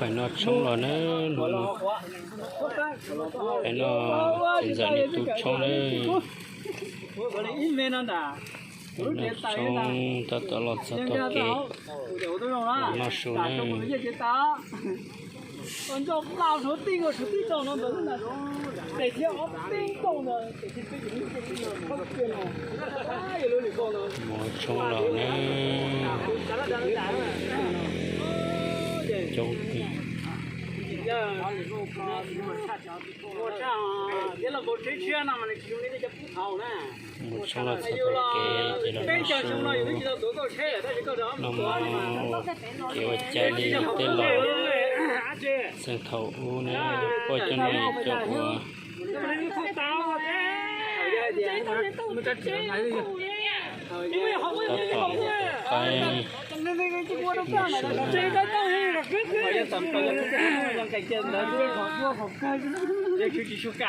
Pem no tshoob los na, pem no txiv ntxawm nws tu tshoob na. Tshoob tab tom los txog tog kev, noj su na. Mus tshoob los na. Coob tiag. Mus tshoob los txog tog kev ces los noj su. No mas kev ua cas li tej laus xeem thaum ub ne, poj cov no cov uas tab tom qaib noj su na.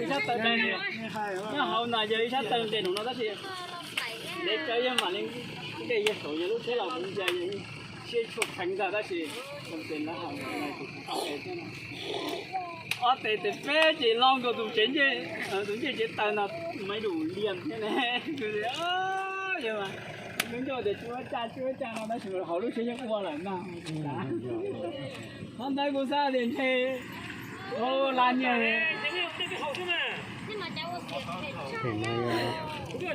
Ib sab taw nyob hauv no yog ib sab taw nqes no tab sis ntev tsawv yog mam li nqes yog saum yog lub tsheb los kuv ntsia yog siab tshuaj kheev ntag tab sis ob tes tes peb ces loo nkaus tus tsev ncej, tus ncej tsev taw no, maiv dum lias thiab ne. Tus ncauj tias tsis ua cas tsis ua cas no tab sis hauv lub siab yeej ua lawm no. Qhov ntawd kuv xav tias ntshe laj nyiaj. Tus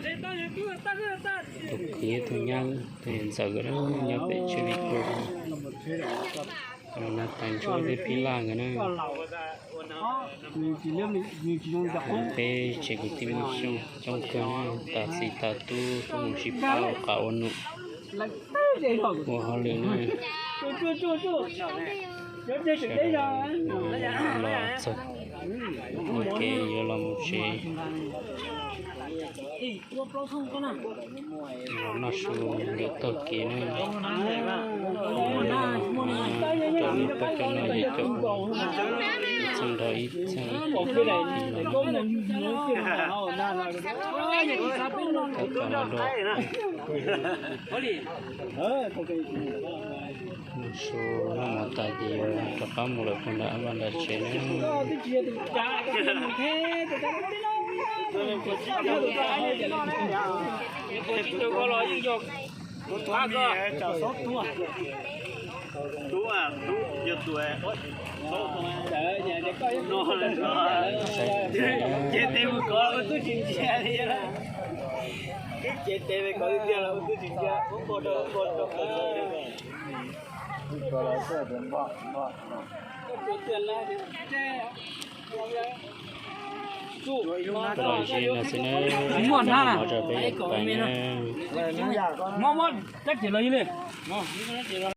kwv tus nyab tus ntxawm nkawd nyob pem tsev vim kub, na tais ntsuab thiab phib laj nkawd na. Peb tsev kwv tij Hmoob Xyooj coob kawg na, tas txiv tas tub tuaj mus sib pab ua qab ua num ua hauj lwm na. Sawv daws los txog ua ke yuav los mus tsev. Los noj su ntawm tog kev na. Cov no poj cov no yog cov ib txheej nrog ib txheej ib txheej los tab tom los dua. Noj su noj mov tas ces yuav rov qab mus lawm puag nram ab vaj nram tsev na. Ces tes mus kov ua tub tsis ntsia li, ces tes kov tiag los ua tub tsis ntsia. Los zis no xwb na, muaj hnab na, pais na. Muab muab kab ces los li.